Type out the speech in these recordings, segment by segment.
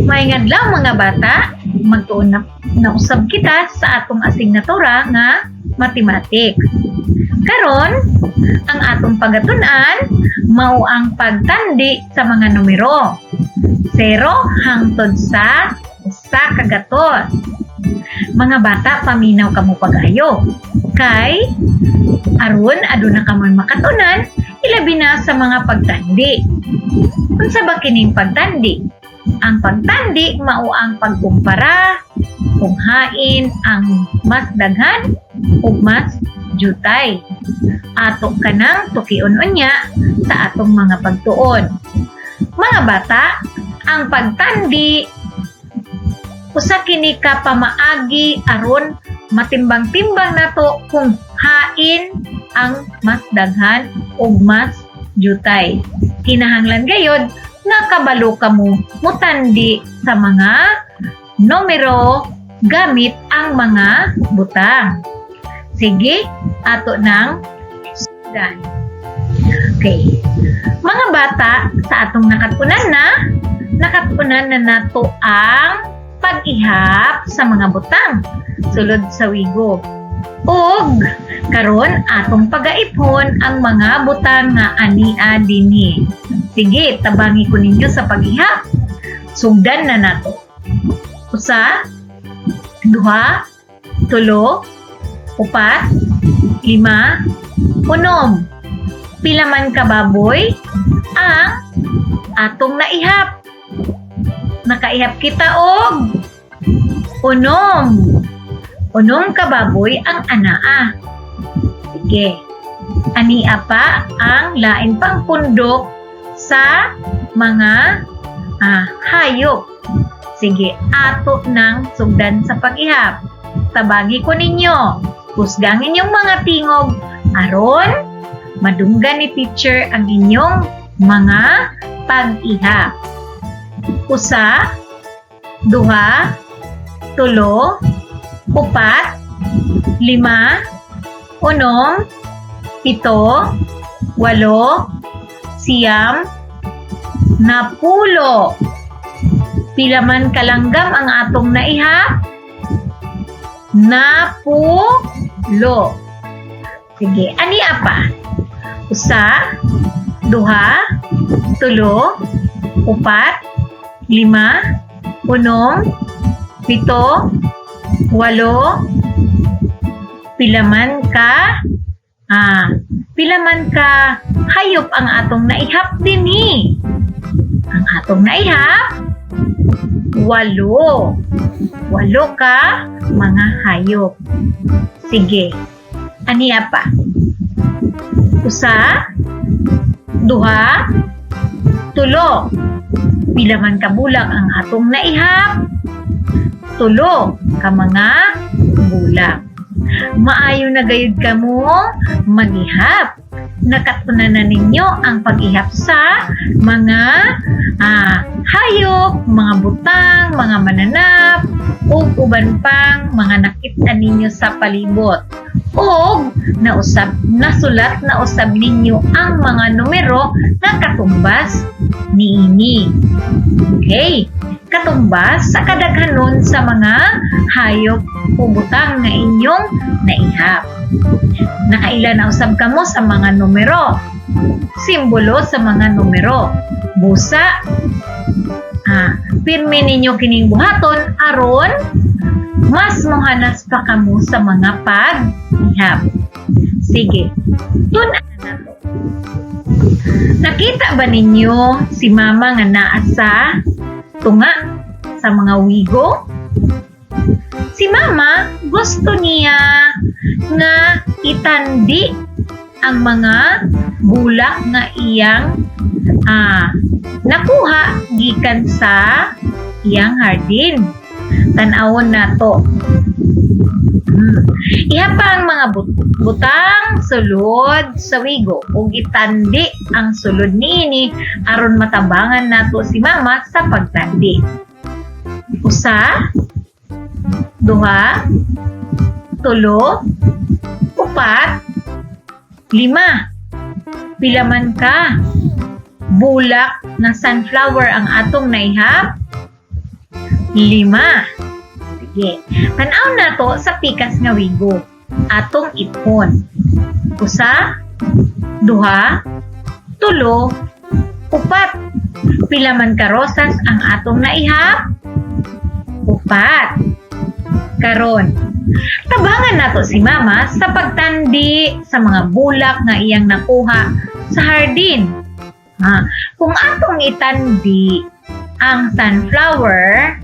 Maayong adlaw, mga bata, magtuon na, nausab kita sa atong asignatura nga Mathematics. Karon, ang atong pagatun-an mao ang pagtandi sa mga numero. 0 hangtod sa 100. Mga bata, paminaw kamo pag-ayo. Kay aron aduna kamoy makatunan, ilabi na sa mga pagtandi. Unsa ba kining pagtandi? Ang pagtandi mao ang pagkumpara kung hain ang mas daghan o mas jutay. Ato kanang tukion unya sa atong mga pagtuon. Mga bata, ang pagtandi usa kini ka pamaagi aron matimbang-timbang nato kung hain ang mas daghan o mas jutay. Kinahanglan gayod nga kabalo kamo mutandi sa mga numero gamit ang mga butang. Sige, ato nang sundan. Okay. Mga bata, sa atong nakatunan na nato ang pag-ihap sa mga butang sulod sa wigo. Ug karon atong pagaipon ang mga butang nga ania dinhi. Sige, tabangi ko ninyo sa pag-ihap. Sugdan na nato. Usa, duha, tulo, upat, lima, unom. Pila man ka baboy ang atong naihap? Nakaihap kita og 6. 6 ka baboy ang anaa. Sige. Ania pa ang lain pang pundok sa mga hayop. Sige, ato nang sugdan sa pag-ihap. Tabangi ko ninyo. Kusga ang inyong mga tingog aron madunggan ni teacher ang inyong mga pag-ihap. Usa, duha, tulo, upat, lima, unom, pito, walo, 9, 10. Pila man kalanggam ang atong naihap? 10. Sige, ania pa? Usa, duha, tulo, upat, lima, unom, pito, walo, pila man ka hayop ang atong naihap dinhi? Ang atong naihap, walo. Walo ka mga hayop. Sige. Ania pa? Usa, duha, tulo. Pila man ka bulak ang atong naihap? 3 ka mga bulak. Maayo na gayud kamo maghihap. Nakatunan na ninyo ang pag-ihap sa mga hayop, mga butang, mga mananap, ug uban pang mga nakita ninyo sa palibot. Ug nausab nasulat na usab ninyo ang mga numero nga katumbas niini. Okay, katumbas sa kadaghanon sa mga hayop o butang nga inyong naihap. Nakaila na usab kamo sa mga numero. Simbolo sa mga numero. Busa, pirmi ninyo kining buhaton aron mas mohanas pa kamo sa mga pag-ihap. Sige, tun-an na nato. Nakita ba ninyo si Mama nga naa sa tunga sa mga wigo? Si Mama, gusto niya nga itandi ang mga bulak nga iyang nakuha gikan sa iyang hardin. Tan-awon nato. Ihapa ang mga butang sulod sa wigo ug itandi ang sulod niini aron matabangan nato si Mama sa pagtandi. Usa, duha, tulo, upat, lima. Pila man ka bulak nga sunflower ang atong naihap? Lima. Sige. Tan-aw nato sa pikas nga wigo. Atong ipon. Usa, duha, tulo, upat. Pila man ka rosas ang atong naihap? Upat. Karon, tabangan nato si Mama sa pagtandi sa mga bulak nga iyang nakuha sa hardin. Ha, kung atong itandi ang sunflower,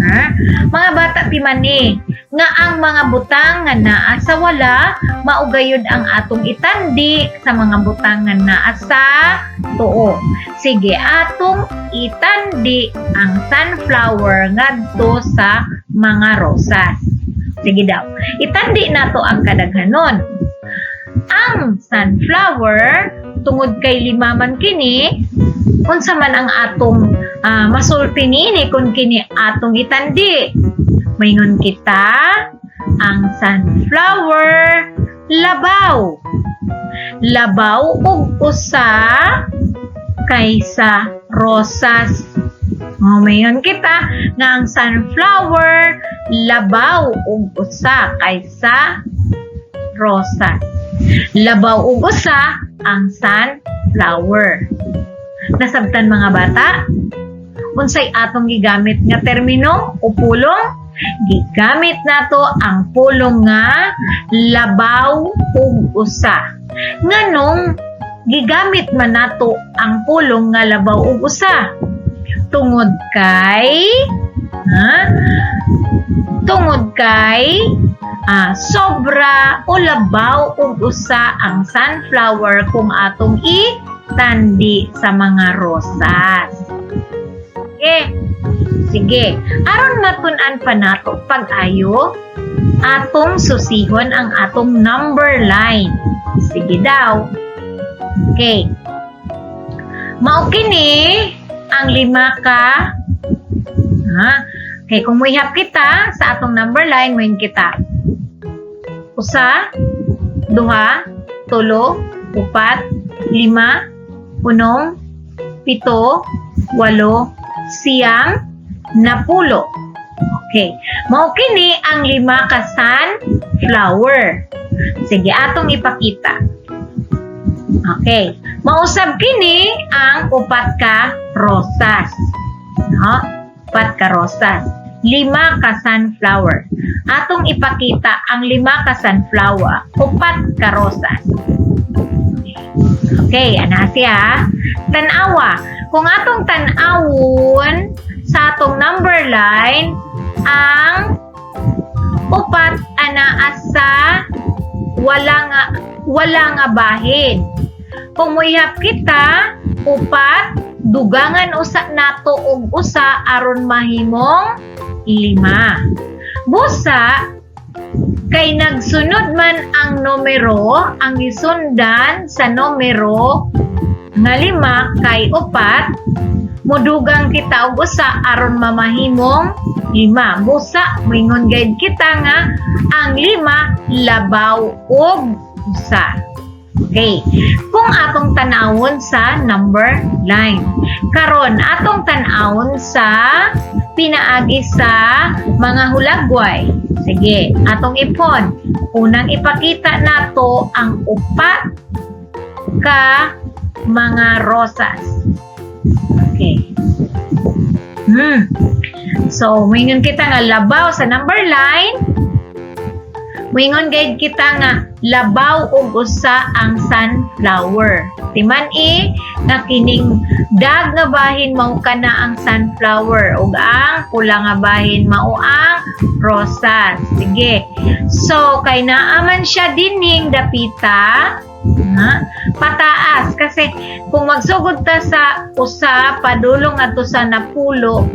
ha, mga bata, timani nga ang mga butang nga naa sa wala, mao gayud ang atong itandi sa mga butang nga naa sa tuo. Sige, atong itandi ang sunflower ngadto sa mga rosas. Sige daw. Itandi nato ang kadaghanon. Ang sunflower, tungod kay lima man kini, unsa man ang atong masulti niini kung kini atong itandi? Maingon kita, ang sunflower labaw. Labaw og usa kaysa rosas. O, maingon kita nga ang sunflower labaw og usa kaysa rosas. Labaw og usa ang sunflower. Nasabtan, mga bata? Unsay atong gigamit nga termino o pulong? Gigamit nato ang pulong nga labaw ug usa. Nganong gigamit man nato ang pulong nga labaw ug usa? Tungod kay, ha? Tungod kay sobra o labaw og usa ang sunflower kung atong itandi sa mga rosas. Okay. Sige, aron matun-an pa nato pag-ayo, atong susihon ang atong number line. Sige daw. Okay. Mao kini ang lima ka, ha? Okay, kung muihap kita sa atong number line, muingon kita. Usa, duha, tulo, upat, lima, unom, pito, walo, siyam, napulo. Okay. Mao kini ang lima ka sunflower. Sige, atong ipakita. Okay. Mausab kini ang upat ka rosas. No? Upat ka rosas. Lima ka sunflower. Atong ipakita ang lima ka sunflower, upat ka rosas. Okay, ana siya. Tanawa. Kung atong tan-awon sa atong number line, ang upat anaa sa wala nga bahin. Kung muihap kita, upat, dugangan usa nato og usa aron mahimong lima. Busa, kay nagsunod man ang numero, ang gisundan sa numero nga lima kay upat, mudugang kita og usa aron mamahimong lima. Busa, moingon gayud kita nga ang lima labaw og usa. Okay. Kung atong tanawon sa number line. Karon, atong tanawon sa pinaagi sa mga hulagway. Sige, atong ipon. Unang ipakita nato ang upat ka mga rosas. Okay. So, moingon kita nga labaw sa number line. Moingon gayud kita nga labaw og usa ang sunflower. Timan-i nga kining dark nga bahin mao kana ang sunflower ug ang pula nga bahin mao ang rosas. Sige. So, kay naa man siya dining dapita, ha? Pataas kasi kung magsugod ta sa usa padulong adto sa napulo,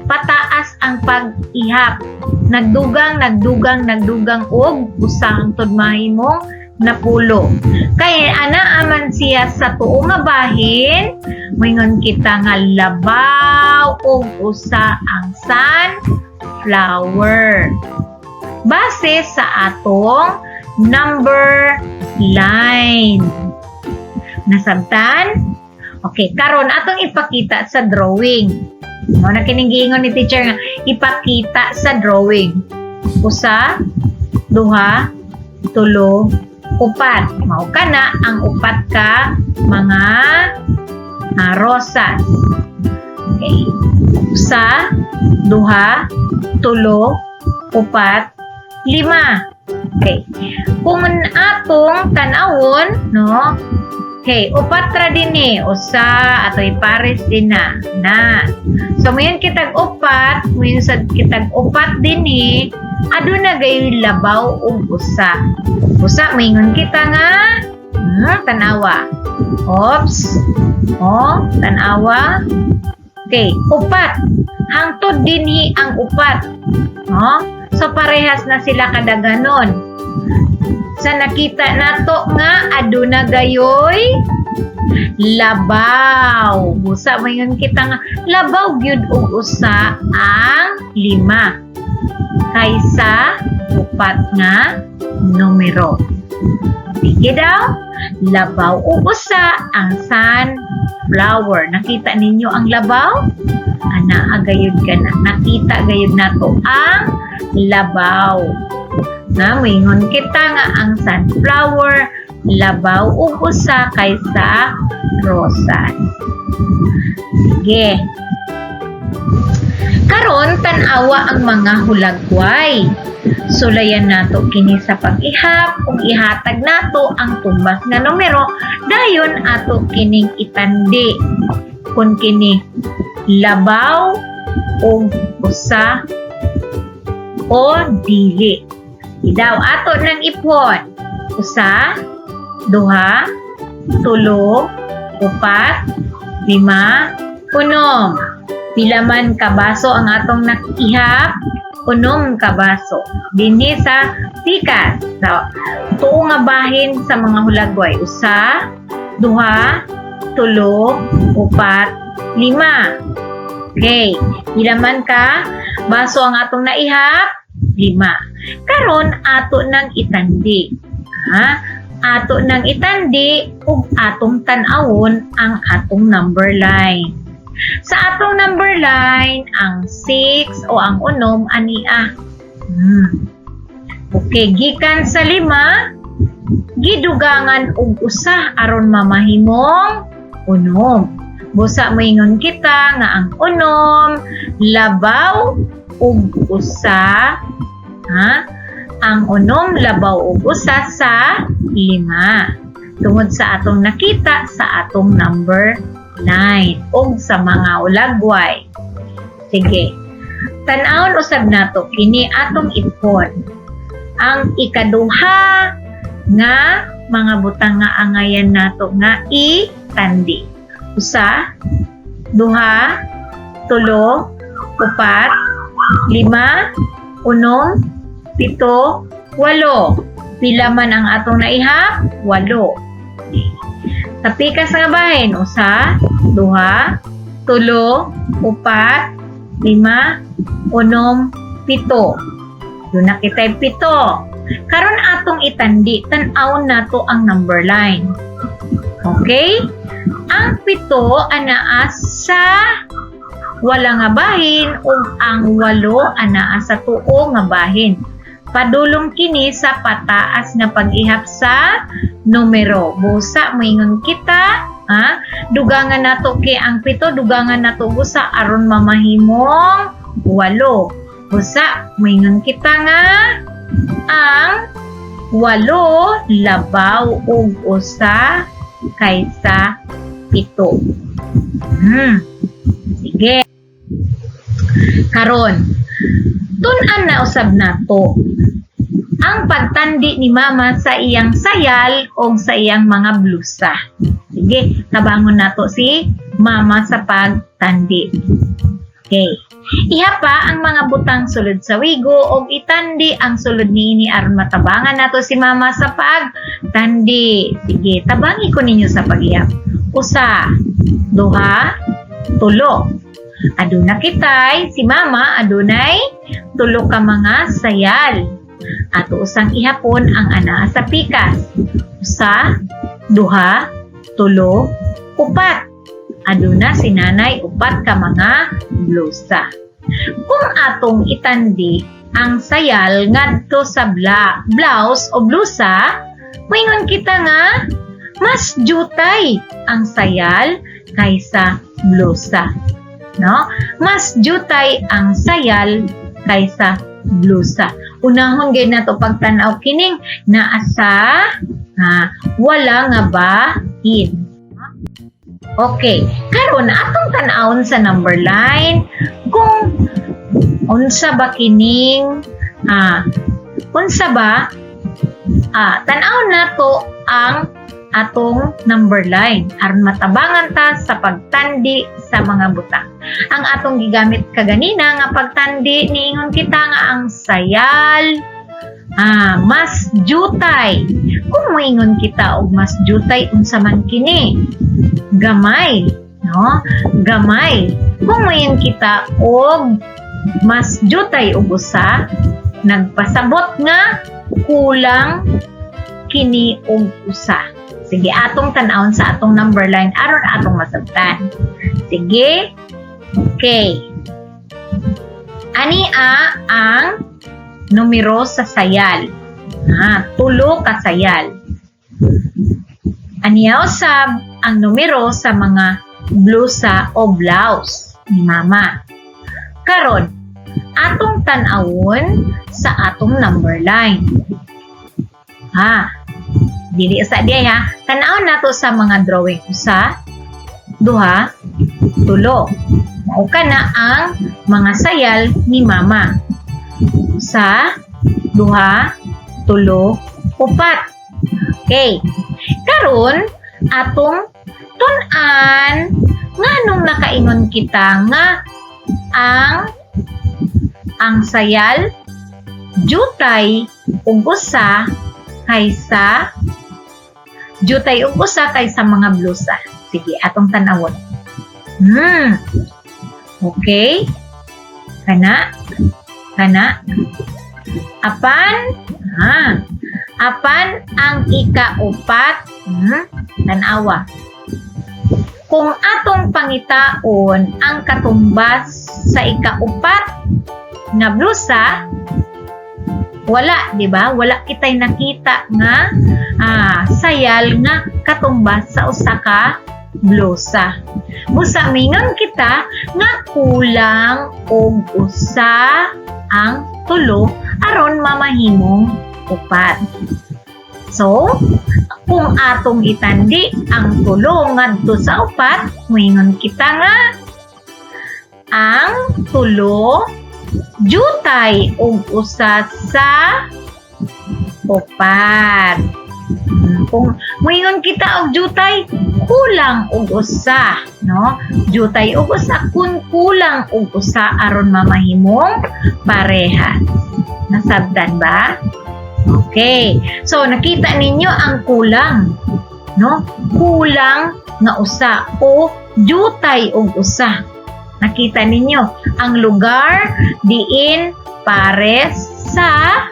pataas ang pag-ihap. Nagdugang, nagdugang, nagdugang og usa hangtod mahimong napulo. Kay ana man siya sa tuo nga bahin, moingon kita nga labaw og usa ang sunflower. Base sa atong number line. Nasabtan? Okay, karon atong ipakita sa drawing. Mao na kining giingon ni teacher nga ipakita sa drawing. Usa, duha, tulo, upat. Mao kana ang upat ka mga rosas. Okay. Usa, duha, tulo, upat, lima. Okay. Kung atong tan-awon, no? Okay, upat ra dinhi. Usa, ato ipares din na. Na. So, muingon kitag upat, muingon sad kitag upat dinhi, aduna gayoy labaw og usa. Usa, muingon kita nga, tanawa. Oops. Oh, tanawa. Okay, upat. Hangtod dinhi ang upat. No? So, parehas na sila kadaganon. Sa nakita nato nga aduna gayoy labaw. Busa moingon kita nga labaw gyud og usa ang lima kaysa upat nga numero. Sige daw, labaw og usa ang sunflower. Nakita ninyo ang labaw? Ana gayud ka na. Nakita gayud nato ang labaw. Na moingon kita nga ang sunflower labaw og usa kaysa rosas. Sige. Karon tan-awa ang mga hulagway. Sulayan nato kini sa pag-ihap ug ihatag nato ang tumbas nga numero, dayon ato kining itandi kung kini labaw og usa o dili. Idaw ato nang ipon. Usa, duha, tulo, upat, lima, unom. Pila man ka baso ang atong naihap? 6 ka baso. Dinhi sa pikas. Sa tuo nga bahin sa mga hulagway. Usa, duha, tulo, upat, lima. Okay. Pila man ka baso ang atong naihap? 5. Karon ato nang itandi. Ha? Ato nang itandi ug atong tan-awon ang atong number line. Sa atong number line, ang 6 o ang 6 ania. Okay, gikan sa 5, gidugangan og usa aron mamahimong 6. Busa moingon kita nga ang 6 labaw og usa, ha? Ang 6 labaw og usa sa 5. Tungod sa atong nakita sa atong number 9 og sa mga ulagway. Sige. Tan-awon usab nato kini atong ipon. Ang ikaduha nga mga butang nga angayan nato nga itandi. Usa, duha, tulo, upat, lima, 6, pito, walo. Pila man ang atong naihap? 8. Sa pikas nga bahin, usa, duha, tulo, upat, lima, 6, 7. Duna kita'y 7. Karon atong itandi, tan-awon nato ang number line. Okay? Ang 7 anaa sa wala nga bahin ug ang 8 anaa sa tuo nga bahin. Padulong kini sa pataas nga pag-ihap sa numero. Busa moingon kita, ha? Dugangan nato kay ang 7, dugangan nato busa aron mamahimong 8. Busa moingon kita nga ang 8 labaw og usa kaysa 7. Sige. Karon, tun-an na usab nato ang pagtandi ni Mama sa iyang sayal o sa iyang mga blusa. Sige, tabangon nato si Mama sa pagtandi. Okay. Ihapa ang mga butang sulod sa wigo og itandi ang sulod niini aron matabangan nato si Mama sa pagtandi. Sige, tabangi ko ninyo sa paghihap. Usa, duha, tulo. Aduna kitay, si Mama adunay 3 ka mga sayal. Ato usang ihapon ang anaa sa pikas. Usa, duha, tulo, upat. Aduna si nanay upat ka mga blusa. Kung atong itandi ang sayal ngadto sa blouse o blusa, moingon kita nga mas jutay ang sayal kaysa blusa. No? Mas jutay ang sayal kaysa blusa. Unahon gay nato pagtan-aw kining naa sa wala nga bahin. Okay, karon atong tan-awon sa number line kung unsa ba kining unsa ba tan-awon nato ang atong number line aron matabangan ta sa pagtandi sa mga butang. Ang atong gigamit kaganina nga pagtandi, niingon kita nga ang sayal mas jutay. Kung moingon kita og mas jutay, unsa man kini? Gamay, no? Gamay. Kung moingon kita og mas jutay og usa, nagpasabot nga kulang kini og usa. Sige, atong tan-awon sa atong number line aron atong masabtan. Sige. Okay. Ani-a ang numero sa sayal. 3 ka sayal. Aniya usab ang numero sa mga blusa o blouse ni mama. Karon, atong tan-awon sa atong number line. Ha, dili sa diay ha. Tan-awon nato sa mga drawing: usa, duha, tulo. Mao kana ang mga sayal ni mama. Usa, duha, tulo, upat. Okay. Karon atong tun-an nganong nakaingon kita nga ang sayal jutay ug usa kaysa jutay ug usa kaysa mga blusa. Sige, atong tan-awon. Okay. Kana. Kana. Apan ang ikaupat, tanawa. Kung atong pangitaon ang katumbas sa ikaupat nga blusa, wala, di ba? Wala kita'y nakita nga sayal nga katumbas sa usa ka blusa. Busa mingon kita nga kulang og usa ang 3 aron mamahimong 4. So, kung atong itandi ang 3 ngadto sa 4, moingon kita nga ang 3 jutay og usa sa 4. Kung moingon kita og jutay, kulang og usa, no? Jutay og usa kun kulang og usa aron mamahimong parehas. Nasabtan ba? Okay. So nakita ninyo ang kulang, no? Kulang nga usa o jutay og usa. Nakita ninyo ang lugar diin pares sa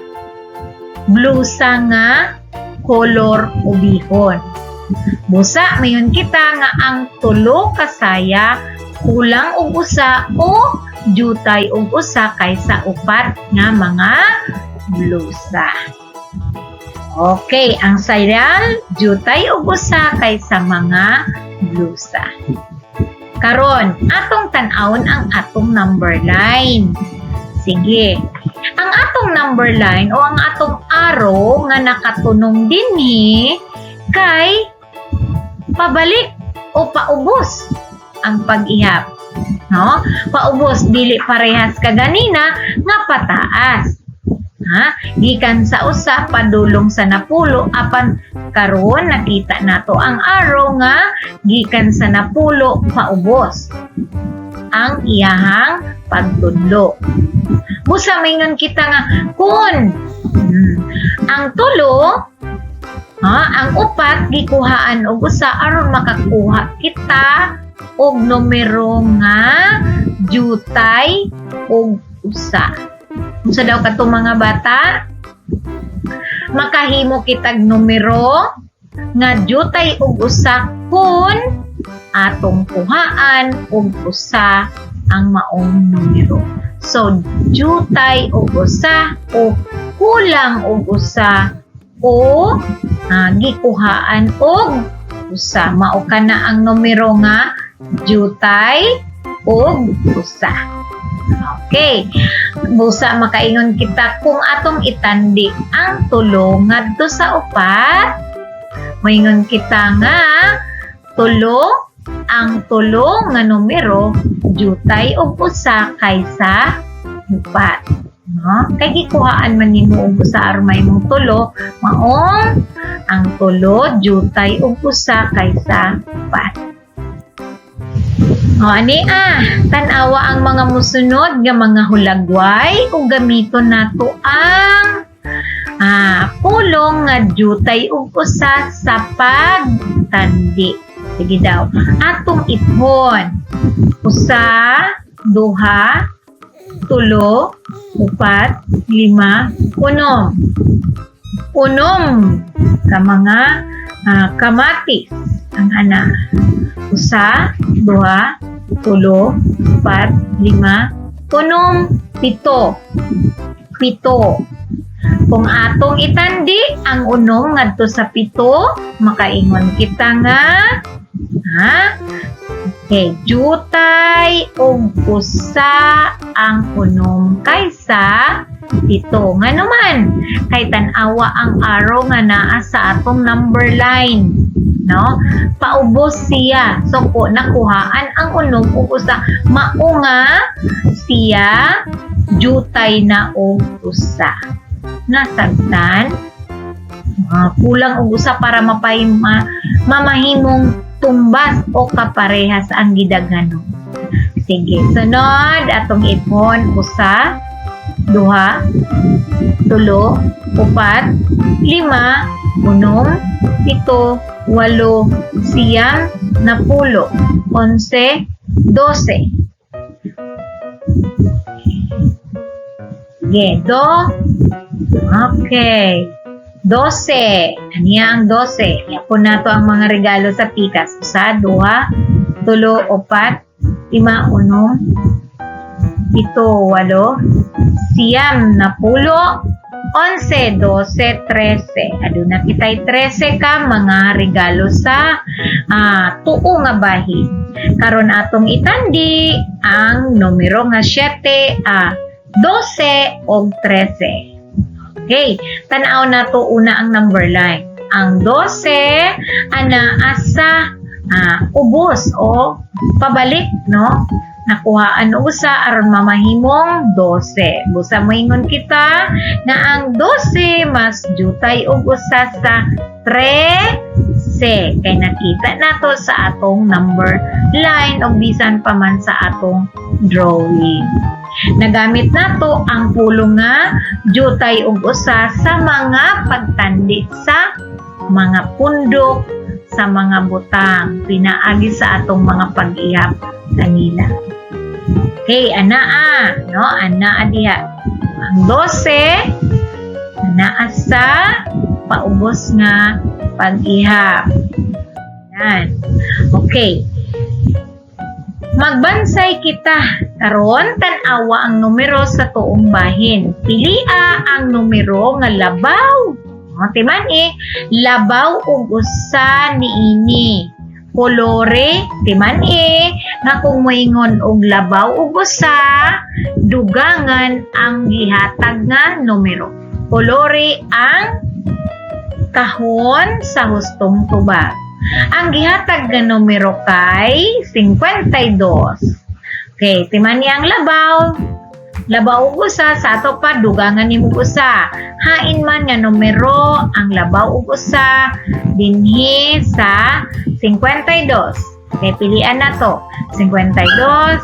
blusa nga kolor ubihon. Busa mayon kita nga ang 3 ka saya kulang og usa o jutay og usa kaysa 4 nga mga blusa. Okay, ang sayal jutay og usa kaysa mga blusa. Karon, atong tan-awon ang atong number line. Sige. Ang atong number line o ang atong arrow nga nakatunong dinhi kay pabalik o paubos ang pag-ihap. No? Paubos, dili parehas kaganina nga pataas. Ha? Gikan sa 1 padulong sa 10, apan karon nakita nato ang arrow nga gikan sa 10 paubos ang iyahang pagtudlo. Busa mingon kita nga kun ang 3 ha, ang 4 gikuhaan og 1 aron makakuha kita og numero nga jutay og 1. Unsa daw kato, mga bata? Makahimo kitag numero nga jutay og 1 kun Atong kuhaan og usa ang maong numero. So, jutay og usa o kulang og usa o gikuhaan og usa. Mao kana ang numero nga jutay og usa. Okay. Busa makaingon kita kung atong itandi ang 3 ngadto sa 4, moingon kita nga 3, ang 3 nga numero jutay og usa kaysa 4. No? Kay gikuhaan man nimo og usa aron mahimong 3, maong ang 3 jutay og usa kaysa 4. O, ani tan-awa ang mga musunod nga mga hulagway ug gamiton nato ang pulong nga jutay og usa sa pagtandi. Sige daw. Atong ithon. 1, 2, 3, 4, 5, 6. 6 ka mga kamatis ang ana. 1, 2, 3, 4, 5, 6, 7. 7. Kung atong itandi ang 6 ngadto sa 7, makaingon kita nga, ha? Okay, jutay og 1 ang 6 kaysa 7. Ngano man, kay tan-awa ang arrow nga naa sa atong number line, no? Paubos siya. So ko nakuhaan ang 6 ug 1, mao nga siya jutay na og 1. Nasabtan? Kulang og 1 para mamahimong tumbas o kaparehas ang gidaghanon. Sige, sunod atong ipon: 1, 2, 3, 4, 5, 6, 7, 8, 9, 10, 11, 12. Sige, do. Okay. 12. Aniya ang 12. Yapon nato ang mga regalo sa pikas. 1, 2, 3, 4, 5, 6, 7, 8, 9, 10, 11, 12, 13. Aduna kita'y 13 ka mga regalo sa tuo nga bahin. Karon atong itandi ang numero nga 7, 12 og 13. Okay, tan-aw nato una ang number line. Ang 12 anaa sa ubos o pabalik, no? Nakuhaan og 1 aron mamahimong 12. Busa moingon kita nga ang 12 mas jutay og 1 sa 13 kay nakita nato sa atong number line o bisan pa man sa atong drawing. Nagamit nato ang pulong nga jutay og 1 sa mga pagtandi sa mga pundok, sa mga butang, pinaagi sa atong mga pag-ihap kanina. Okay, anaa, no? Anaa diha. Ang 12 anaa sa paubos nga pag-ihap. Yan. Okay. Magbansay kita. Karon tan-awa ang numero sa tuong bahin. Pilia ang numero nga labaw. O, timan eh, labaw og 1 niini. Kolore, timan eh, nga kung moingon og labaw og 1, dugangan ang gihatag nga numero. Kolore ang kahon sa hustong tubag. Ang gihatag nga numero kay 52. Okay, timan niya ang labaw. Labaw og 1, sa ato pa dugangan nimo 1. Hain man nga numero ang labaw og 1 dinhi sa 52? Okay, pilian na to. 52,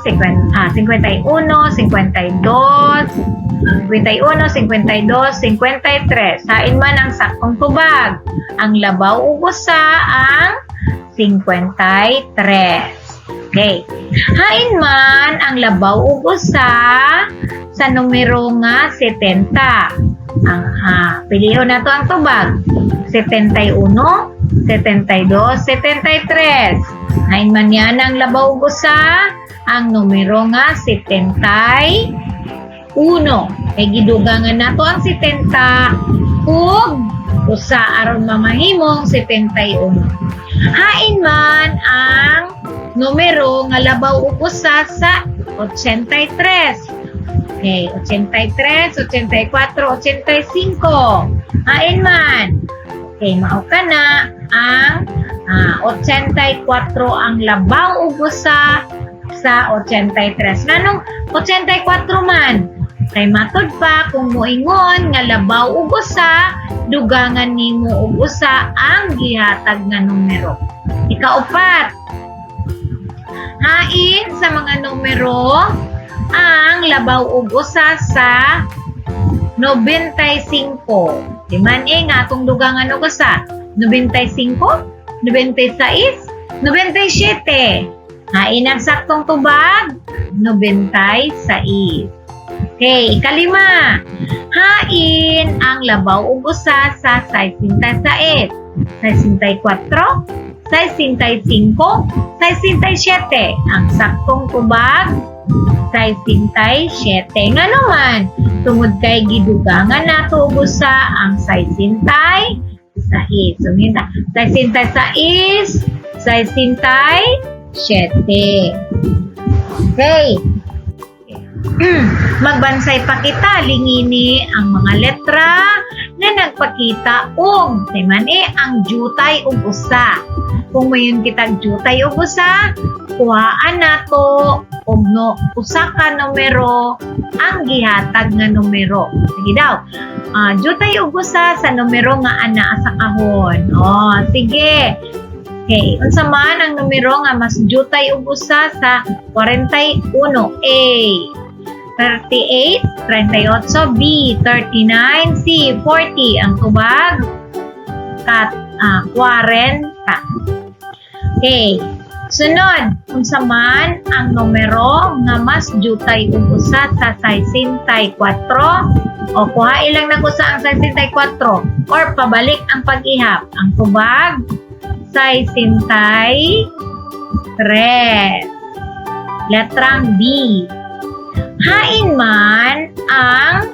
50, 51, 52, 51, 52, 53. Hain man ang saktong tubag? Ang labaw ug 1 ang 53. Okay. Hain man ang labaw ug 1 sa numero nga 70? Ang pilion nato ang tubag. 71, 72, 73. Hain man yan ang labaw og usa, ang numero nga 71. Kay gidugangan nato ang 70 ug usa aron mamahimong 71. Hain man ang numero nga labaw og usa sa 83? Okay, 83, 84, 85. Hain man. Okay, mao kana ang 84 ang labaw og usa sa 83. Nganong 84 man? Kay matod pa kung moingon nga labaw og usa, dugangan nimo og usa ang gihatag nga numero. Ikaupat, hain sa mga numero ang labaw og usa sa 95? Di man eh nga atong dugangan og usa. 95, 96, 97. Hain ang saktong tubag? 96. Okay, ikalima. Hain ang labaw og usa sa 66? 64, 65, 67. Ang saktong tubag, 67. Nga naman, tungod kay gidugangan nato og usa ang 66. So, minta, 66, 67. Okay. Magbansay pa kita, lingini ang mga letra na nagpakita og timan eh ang jutay og usa. Kung moingon kitag jutay og usa, kuhaan nato og no usa ka numero ang gihatag nga numero. Sige daw. Jutay og usa sa numero nga anaa sa kahon. Oh, sige. Okay, unsa man ang numero nga mas jutay og usa sa 41? A, 38, 38, B, 39, C, 40. Ang tubag, 40. Okay. Sunod, unsa man ang numero nga mas jutay og usa sa 64? O kuha ilang nag usa ang 64 or pabalik ang pag-ihap. Ang tubag, 63. Letrang B. Hain man ang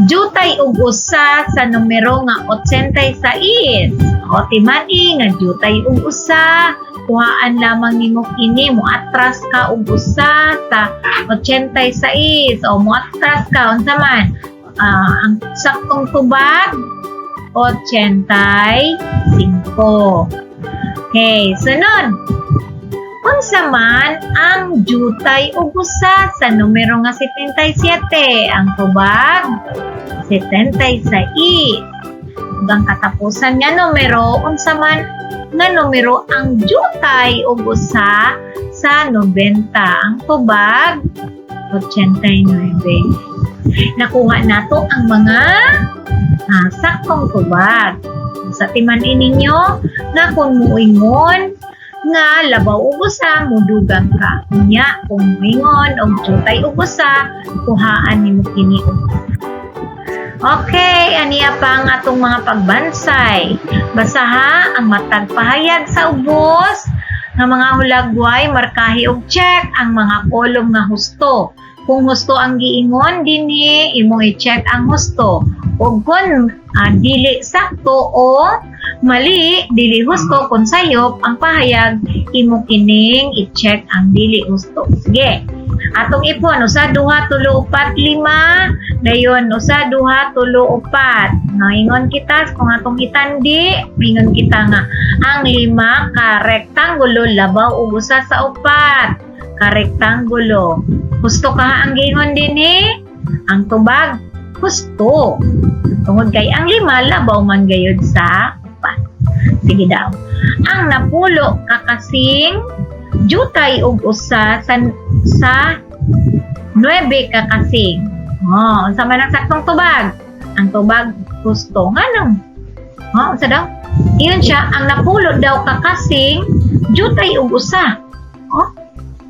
jutay og usa sa numero nga 86? O timan nga jutay og usa, kuhaan lamang nimo kini, mo atras ka og usa sa 86 o mo atras ka, unsa man? Ang saktong tubag, 85. Okay, sunod. Unsa man ang jutay og usa sa numero nga 77? Ang tubag, 76. Ug ang katapusan nga numero, unsa man nga numero ang jutay og usa sa 90? Ang tubag, 89. Nakuha nato ang mga saktong tubag. Sa timan-i ninyo nga kung muingon nga labaw og usa, mudugang ka. Unya, kung muingon og jutay og usa, kuhaan nimo kini og. Okay, aniya pa ang atong mga pagbansay. Basaha ang matag pahayag sa ubos nga mga hulagway, markahi og check ang mga kolom nga husto. Kung husto ang giingon dinhi, imong i-check ang husto. Ug kung dili sakto o mali, dili husto, kung sayop ang pahayag, imo kining i-check ang dili husto. Sige. Atong ipon, usa, duha, tulo, upat, lima. Dayon, usa, duha, tulo, upat. Ingon kita, kung atong itandi, ingon kita nga, ang lima ka rektanggulo labaw og usa sa upat ka rektanggulo. Husto kaha ang giingon dinhi? Ang tubag, husto. Tungod kay ang lima labaw man gayud sa upat. Sige daw. Ang napulo kakasing jutay og usa sa 9 kakasing. Oh, unsa man ang saktong tubag? Ang tubag, husto. Nganong? Oh, unsa daw? Ingon siya, ang napulo daw kakasing jutay og usa. Oh,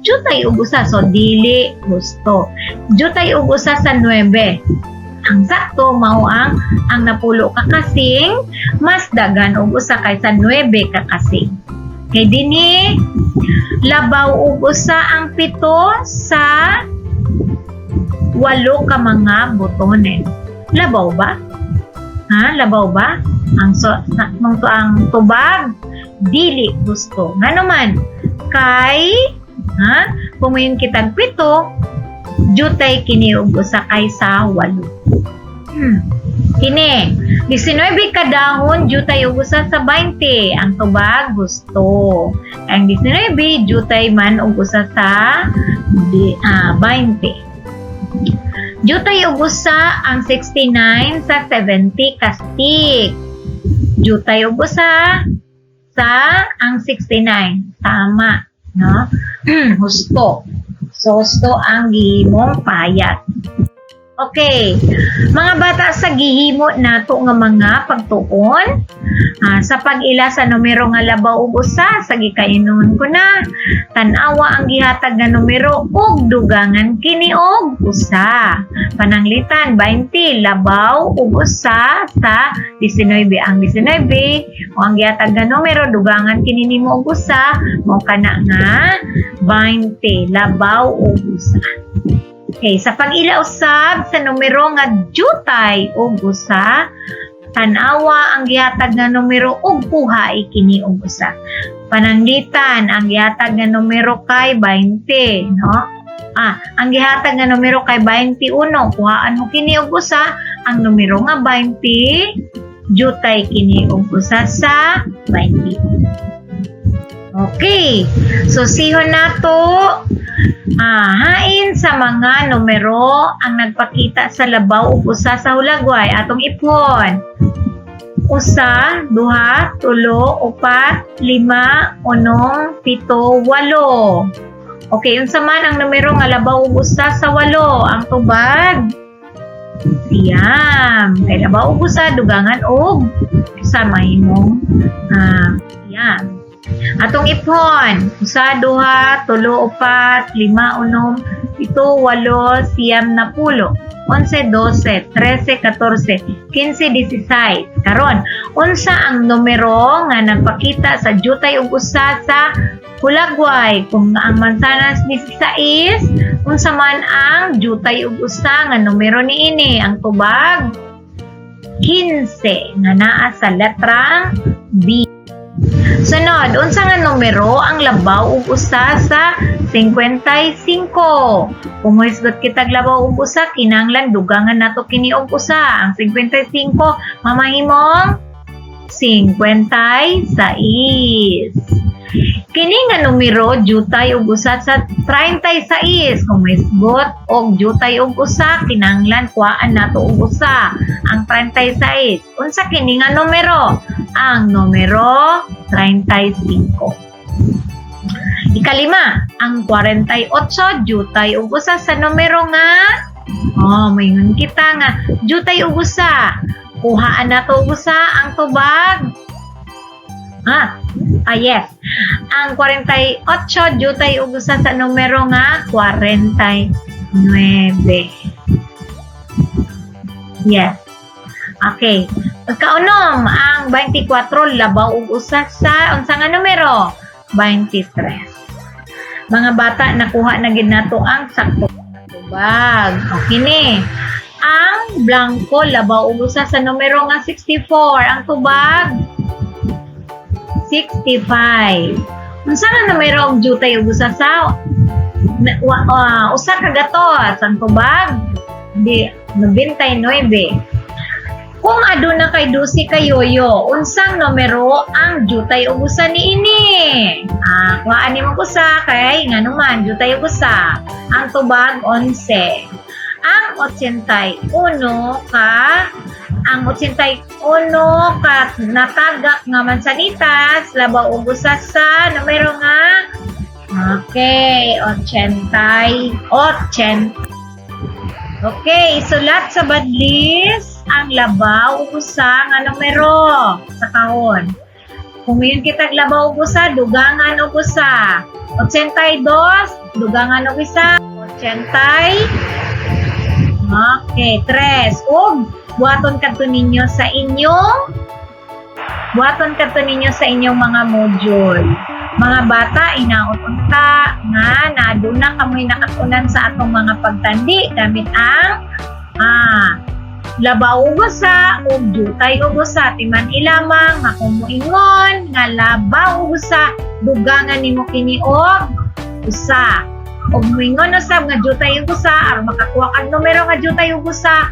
jutay og usa. So, dili husto. Jutay og usa sa 9. Ang sakto mao ang napulo ka kasing mas daghan og usa kaysa 9 ka kasing. Kay dinhi, labaw og usa ang 7 sa 8 ka mga botones. Labaw ba? Ha? Labaw ba? Ang so, sa, to ang tubag dili gusto. Ngano man? Kay ha? Kung moingon kitag 7, jutay kini og usa kaysa 8. Kini, 19 ka dahon, jutay og usa sa 20. Ang tubag gusto. Ang 19, jutay man og usa sa 20. Jutay og usa ang 69 sa 70 ka stick. Jutay og usa sa ang 69. Tama, no? Husto. So, husto ang gihimong pahayag. Okay. Mga bata, sa gihimo nato nga mga pagtuon, sa pag-ila sa numero nga labaw og usa, sa gikainon ko na, tan-awa ang gihatag nga numero ug dugangan kini og usa. Pananglitan, 20 labaw og usa sa 19. Ang 19 o ang gihatag nga numero, dugangan kini nimo og usa, mao kana nga 20 labaw og usa. Okay, sa pag-ila usab sa numero nga jutay og usa, tan-awa ang gihatag nga numero ug kuhae kini og usa. Pananglitan, ang gihatag nga numero kay 20, no? Ang gihatag nga numero kay 21, kuhaan mo kini og usa, ang numero nga 20, jutay kini og usa sa 20. Okay. So, sihon nato. Hain sa mga numero ang nagpakita sa labaw ug usa sa hulagway? Atong ipon. 1, 2, 3, 4, 5, 6, 7, 8. Okay, unsa man ang numero nga labaw ug usa sa 8? Ang tubag 9. Kay labaw ug usa, dugangan og usa, mahimong 9. Atong ipon, 1, 2, 3, 4, 5, 6, 7, 8, 9, 10, 11, 12, 13, 14, 15, 16. Karon, unsa ang numero nga nagpakita sa jutay ug usa sa hulagway? Kung ang mansanas 16, unsa man ang jutay ug usa nga numero niini? Ang tubag 15 nga naa sa letrang B. Sunod, unsa nga numero ang labaw ug usa sa 55? Kung mohisgot kitag labaw ug usa, kinahanglan dugangan nato kini og usa. Ang 55 mamahimong 56. Kini nga numero jutay og usa sa 36. Kung mohisgot og jutay og usa, kinahanglan kuhaan nato og usa ang 36. Unsa kini nga numero? Ang numero 35. Ikalima, ang 48 jutay og usa sa numero nga, oh, moingon kita nga jutay og usa. Kuhaan nato og usa, ang tubag. Yes. Ang 48 jutay og usa sa numero nga 49. Yes. Okay. Kaunom, ang 24 labaw og usa sa unsa nga numero? 23. Mga bata, nakuha na gid nato ang sakto nga tubag. Okay ni. Ang blanco labaw og usa sa numero nga 64. Ang tubag 65. Unsa nga numero ang jutay og usa sa usa ka gatos? Ang tubag di 99. Kung aduna kay 12 ka yoyo, unsang numero ang jutay og usa niini? Kuhaan nimo usa kay ngano man jutay og usa. Ang tubag 11. Ang 81 ka natagak nga mansanitas labaw og usa sa numero nga, okay, 88. Okay, isulat sa badlis ang labaw ug usa nga numero sa kahon. Kung moingon kitag labaw ug usa, dugangan og usa. 82, dugangan og isa, 89. Okay, tres. Ug buhaton kadto ninyo sa inyong mga module. Mga bata, hinaot unta nga naduna kamoy nakatunan sa atong mga pagtandi gamit ang labaw ug usa ug jutay ug usa. Timan-i lamang nga kung moingon nga labaw ug usa, dugangan nimo kini og usa. Ug moingon usab nga jutay ug usa, aron makakuha kag numero nga jutay ug usa,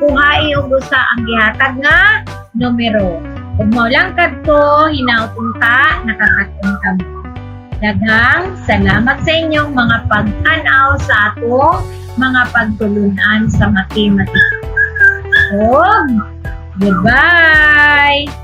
kuhai og usa ang gihatag nga numero. Ug mao lang kadto, hinaot unta nakakaton kamo. Daghang salamat sa inyong mga pag-anaw sa atong mga pagtulunan sa matematika. Og goodbye!